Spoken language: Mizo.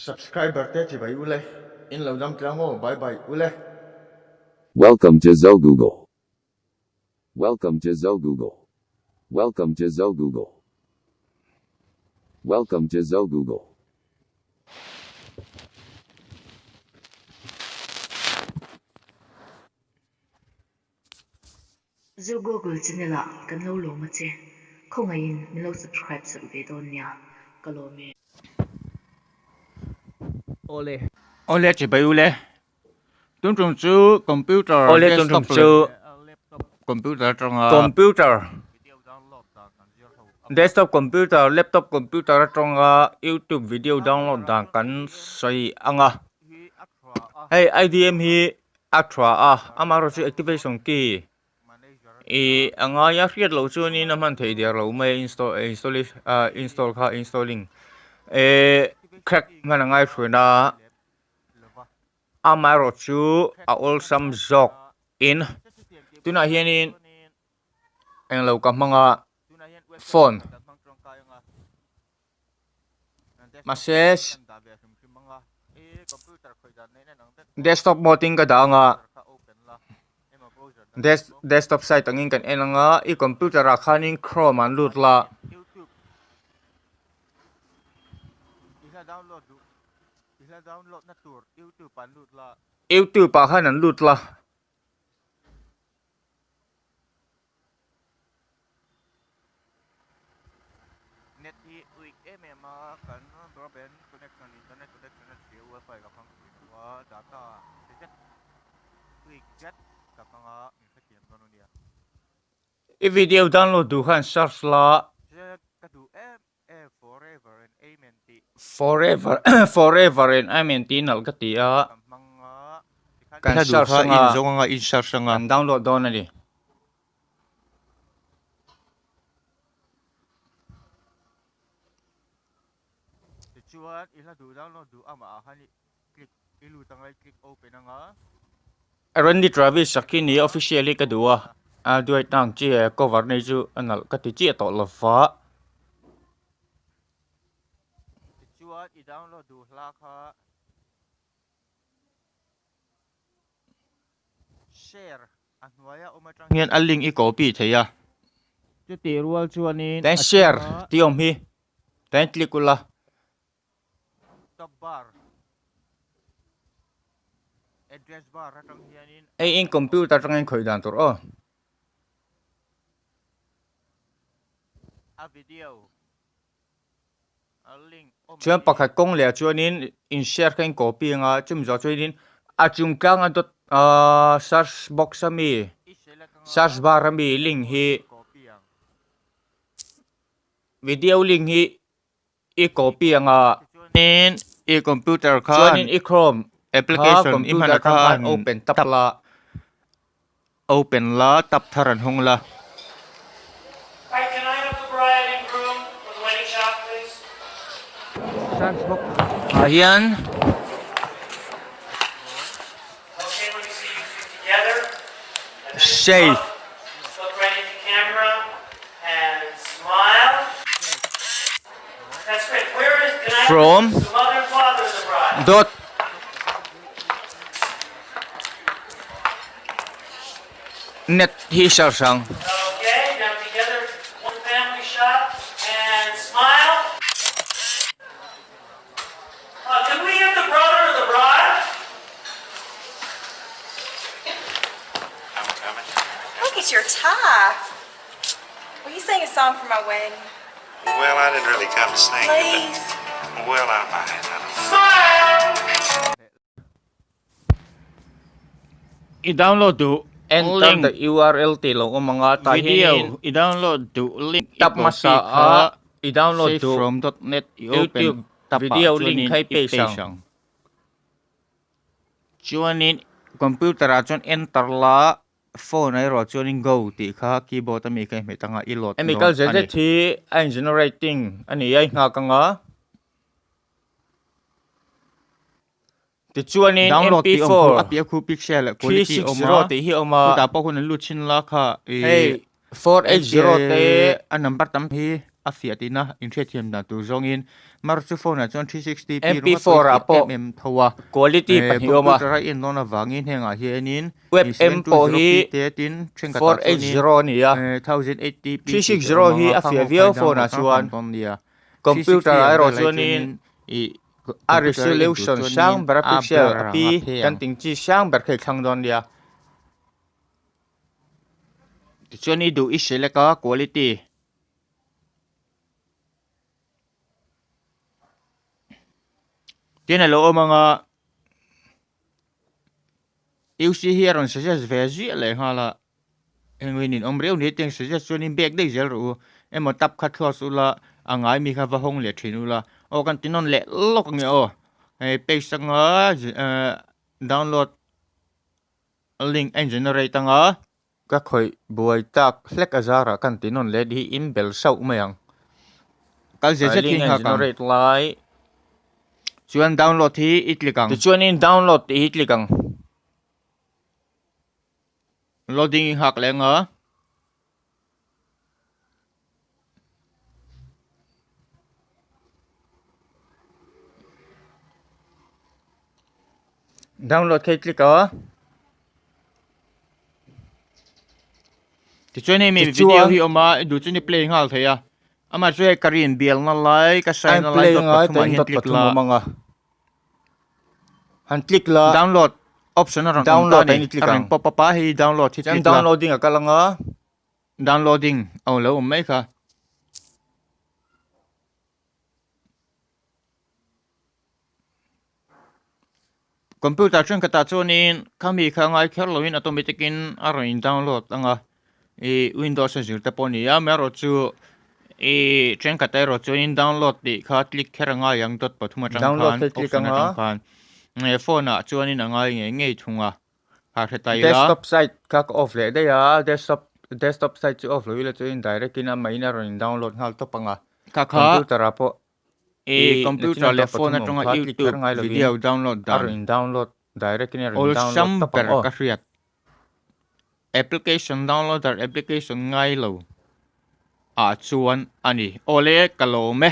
Subscriber te chibai ule in lo dam tlang aw bye bye ule. Welcome to Zo Google. Welcome to Zo Google. Welcome to Zo Google. Welcome to Zo Google. Zo Google channel ah kan lo lawm a che. Khawngaihin min lo subscribe sak ve dawn nia. Ka lawm e. Awle. Awle chibai ule. Tun tum chu computer Awle tun tum desktop chu leh laptop computer atanga computer desktop computer laptop computer atanga youtube video download dan kan sawi ang a. Hei IDM hi a tha a amaherawhchu chu activation key ih a ngai a hriat loh chuanin a hman theih der lo mai a install installation ah install kha installing ehh crack hman a ngai hruaina a amaherawhchu a awlsam zawk in tunah hianin englo ka hmang a phone. Mahse desktop mode in ka dah anga desk desktop site angin kan en anga i computer ah khanin chrome an lut la. Youtube ah khan an lut la. Net hi uih em em a kan broadband connection internet connection a chhia wifi ka hmang thin lo a data chhe zet uih zet ka hmang a min hrethiam dawn a nia. I video download duh khan search la. Ka duh em em forever and amen tih. Forever forever and amen tih nalh ka ti a. Ka hmang a tikhan Kan duh search kha anga in zawng anga in search anga. Kan download dawn a ni. Tichuan i hla duh download duh amah ah khan i click i lut anga i click open anga. Randy Travis sak hi ni official hi ka duh a, a duet na ang chi cover nei chu a nalh ka ti chiah tawh lo va. Tichuan i download duh hla kha share a hnuaia awm atang hian a link i copy thei a. Chutih rual chuanin Then share tih awm hi then click ula. Top bar address bar atang hianin Hei in computer atangin khawih dan tur aw. A video a link awm Chuan hi. pakhat kawng leh ah chuanin in share kha in copy anga chumi zawh chuanin a chung tlanga dot ahh search box ami I select anga search bar ami link hi copy ang. Video link hi i copy anga. Chuanin i computer khan Chuanin i Chrome application i computer hman khan khan open tap la. Open la tap thar an hawng la. Search box ah hian. Save. From dot net hi search ang. Look at your tie. Will you sing a song for my wedding? Well, I didn't really come to sing. Please. But, well, I might. I don't know. I download duh Enter link the URL tih lo awm anga tah video hianin i download duh link i tap copy hmasa kha a i download save duh from dot net i open youtube tap ah video link chuanin kha i i paste paste ang. ang. Chuanin computer ah chuan enter la phone ah erawh chuanin go tih kha keyboard ami kha i hmet anga i load Hemi dawn kal a zet ni. zet hi a in generating a ni a i nghak anga. Tichuanin Download tih awm MP4 khu a piah khu pixel leh quality awm a 360 tih hi a awm a. Chutah pawh hun an lut thin la kha Hei 480 te a number tam hi. a fiah tihna inhriatthiam dan tur zawngin mar chu phone ah chuan 360p ringawt MP4 ah pawh pawh em em tho a quality eh pahnih awm a computer a en dawn avangin hengah hianin WebM pawh hi 720p te tin thenkhatah chuanin 480 a ni a eh 1080p three tih six te zero awm hi anga a khang fiah ho viau khai phone ah download hrang chuan hrang dawn nia. Computer 360 ah ang erawh vel ai chuanin chuanin ih a computer a en tur resolution chuanin sang ber a a pixel blur a ang pi a phe kan ang. ting chi sang ber kha i thlang dawn nia. Tichuan i duh i select a quality. Tin a lo awm ang a UC hi a rawn suggest ve ziah leh nghal a. Engin in awm riau ni tiang suggest chuan in bek daih zel rawh u. Emaw tap kha close ula a ngai mi kha va hawng leh thin ula. Aw kan ti nawn leh lawk ang e aw. Hei page anga download link a in generate anga. Ka khawih buai tak hlek a zarah kan ti nawn leh hi in bel sauh mai ang. Kal zet zet hi Link a nghak ang. generate lai. Chuan download hi i click ang. Tichuanin download tih hi click ang. Loading i nghak leh anga. Download khi click a. Tichuan hei mi video hi awm a, i duh chuan i play nghal thei a. Amah chu hei ka rin bialna lai, ka sign na lai dot pathum ah hian click la. Han click la. Download option a rawn awm ta a ni. A rawn pop up a, hei download hi click la. Downloading a kal anga. Downloading a lo awm mai kha. Computer thenkhatah chuanin khami kha ngai kher loin automatic in a rawn in download anga ih windows a zir te pawh a ni a amaherawhchu ih thenkhat erawh chuanin download tih kha click kher a ngai ang dot pathum atang khan option atang khan phone ah chuanin a ngai ngei ngei thung a ha hre ta ila. Desktop site kha ka off leh daih a desktop desktop site chu off lo ila chuanin direct in amahin a rawn in download nghal tawp ang a computer ah pawh. I computer leh phone atanga youtube video download dan awlsam ber ka hriat. Application downloader application ngai lo ah chuan a ni. Awle ka lawm e.